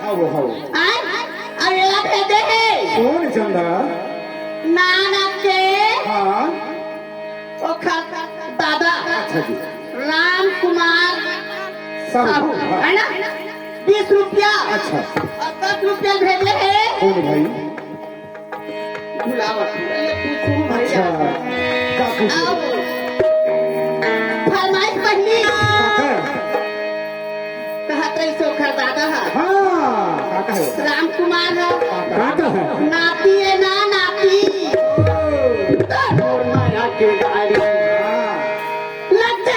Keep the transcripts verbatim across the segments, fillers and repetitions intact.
आओ, आओ। आय, अउ एला भेजे हे। कोन चंदा? नान के। हाँ। ओखर दादा। अच्छा जी। राम कुमार साहू, साहू, हाँ। है ना? बीस रुपया। अच्छा। अउ दस रुपया भेजे हे। कोन भाई? बुलावत हूँ। ये पूछू भैया। अच्छा, का पूछू? आओ। फरमाइश पहिली। काका? कहत रहिस ओखर दादा ह। हाँ, काका हे। राम कुमार ह। काका हे। नाती हे ना, नाती। ओ। तोर माया के गाड़ी। हाँ। लग जा।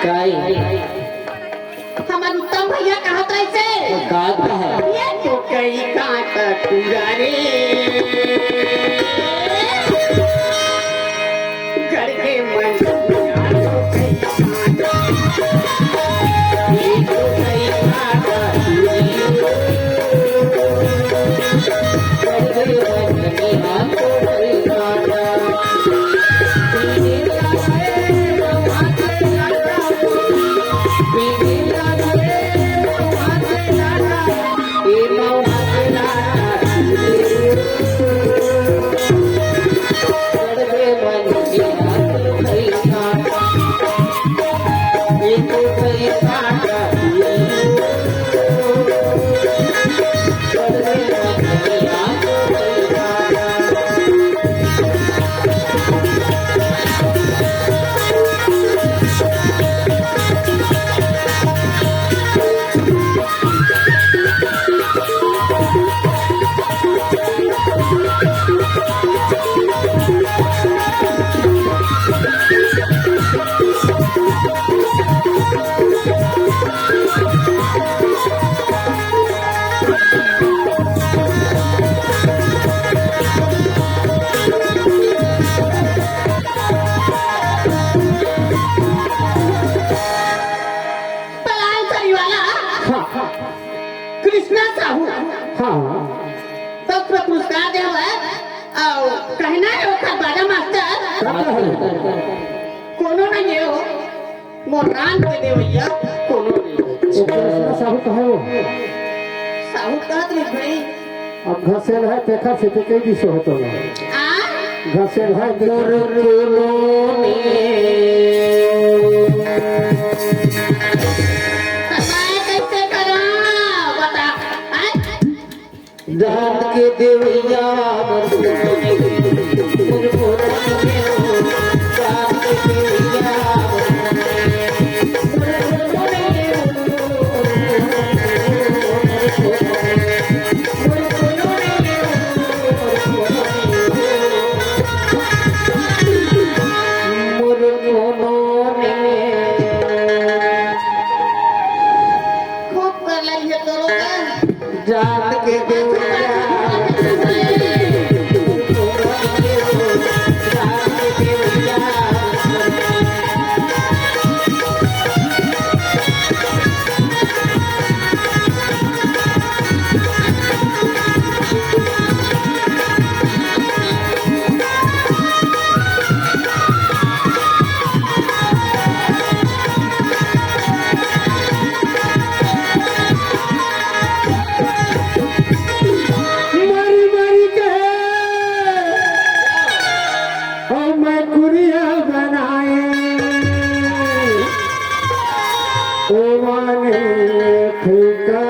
काई? हमर उत्तम भैया कहत रहिसे। का कहे? ये तो कई कांटा टूरा रे। गड़ के मन टूरा तो कई कांटा। ये तो कई कांटा टूरा रे। गड़ के मन टूरा तो कई कांटा। पलाल सरी वाला हाँ, हाँ। कृष्णा साहू हाँ, हाँ। सत पुरस्कार दे हवय अउ कहना हे ओखर बाजा मास्टर का कहे? कोनो नहीं हे हो। मोर राम के देवइया कोनो नहीं। वो कृष्णा साहू कहे वो? साहू कहत रहिस भाई। अब घसेल हे, तेखर से ते कई दिसो होतो ना। आ? घसेल हे, तेखर मोर कोनो नहीं। त मैं कइसे करा? बता। आय? चांद के देवैया, चांद के देवैया। मोर कोनो ने खूब कर लई है तोरो का। जान के देवैया। मरी मरी कहे, ओ मैं कुरिया बनाए, ओ माने फूका।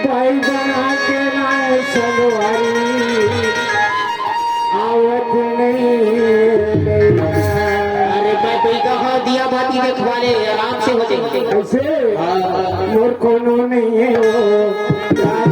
बाई बना के लाए संगवारी, आवत नहीं। अरे मैं बेटा हाँ, दिया बाती देखवा ले, आराम से हो जाएंगे। ऐसे हाँ, हाँ। मोर कोनो नहीं है वो।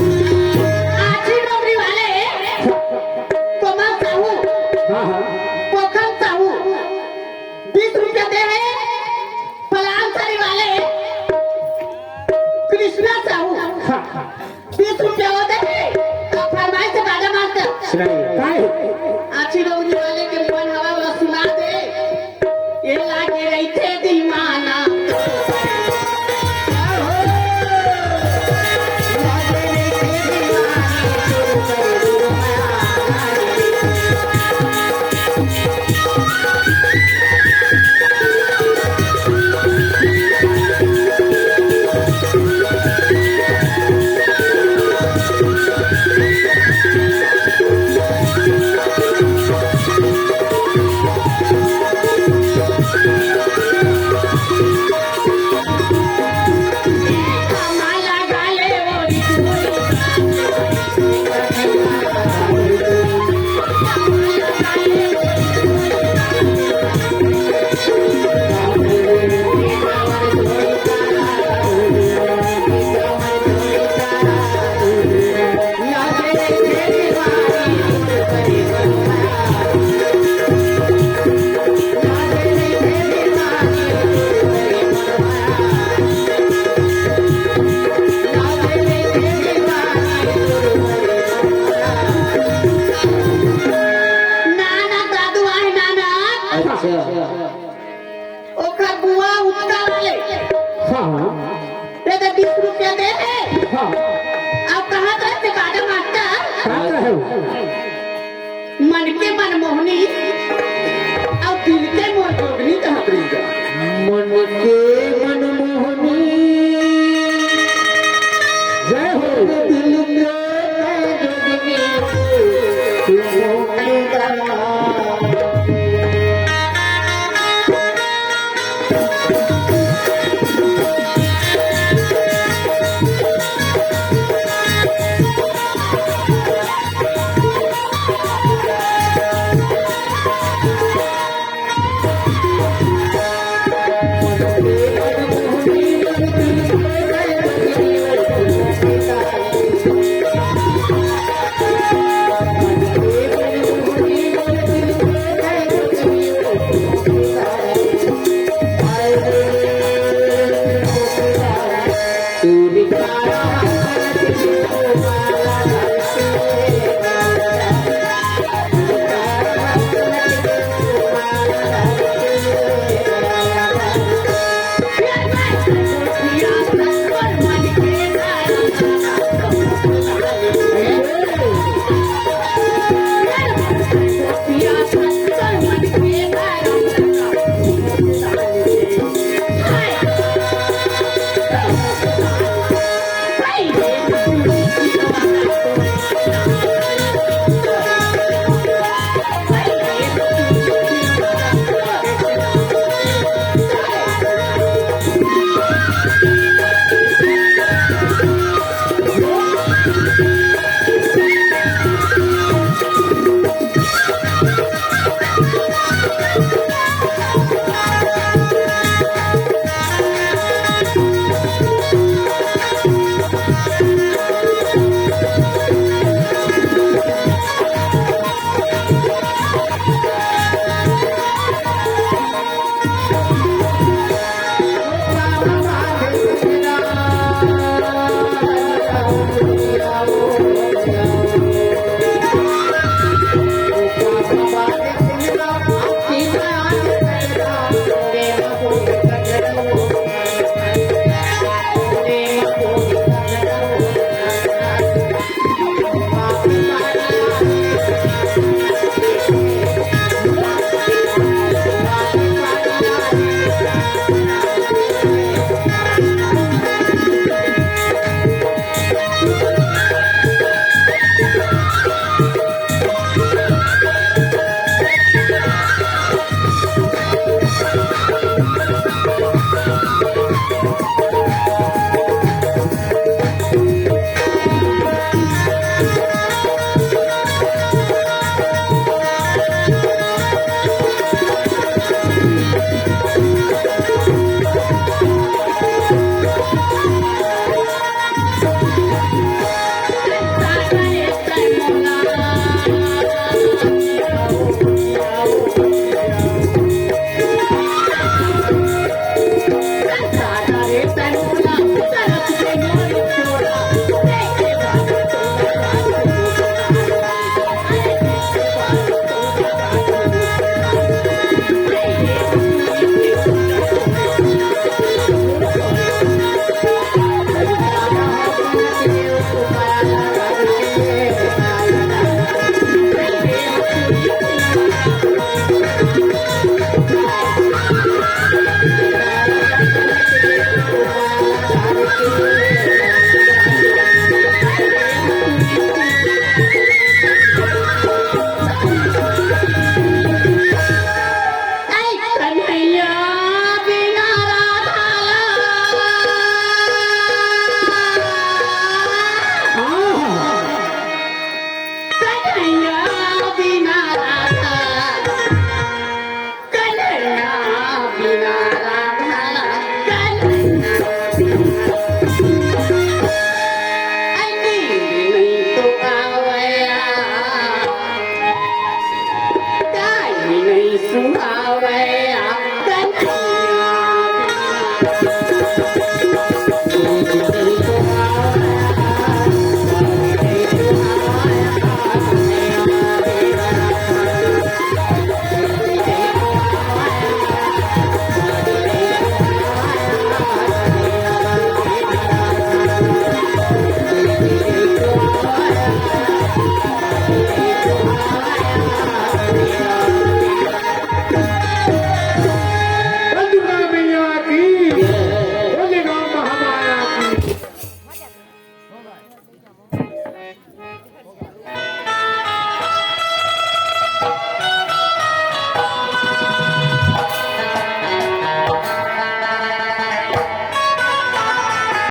आखिरी नौकरी वाले कोमल साहू, हाँ, हाँ। कोखम साहू, बीस रुपया दे हे। पलानसरी वाले कृष्णा साहू, हाँ। बीस रुपया वो दे हे। अब फरमाइश से बाजा मास्टर। सुनाइए। काय? आखिरी नौकरी वाले के मन हवा वाला सुना दे। ये लागे रहिथे दीवाना। ना, ना, दादू आए ना, ना। अच्छा। ओकर बुआ उत्तर वाले। हाँ। ये तो बीस रुपया दे हे। हाँ। अब कहाँ तो ऐसे बाजा मास्टर? कहाँ तो है वो? मन के मनमोहनी और दिल के मोर जोगनी कहाँ प्रिंदा? मन के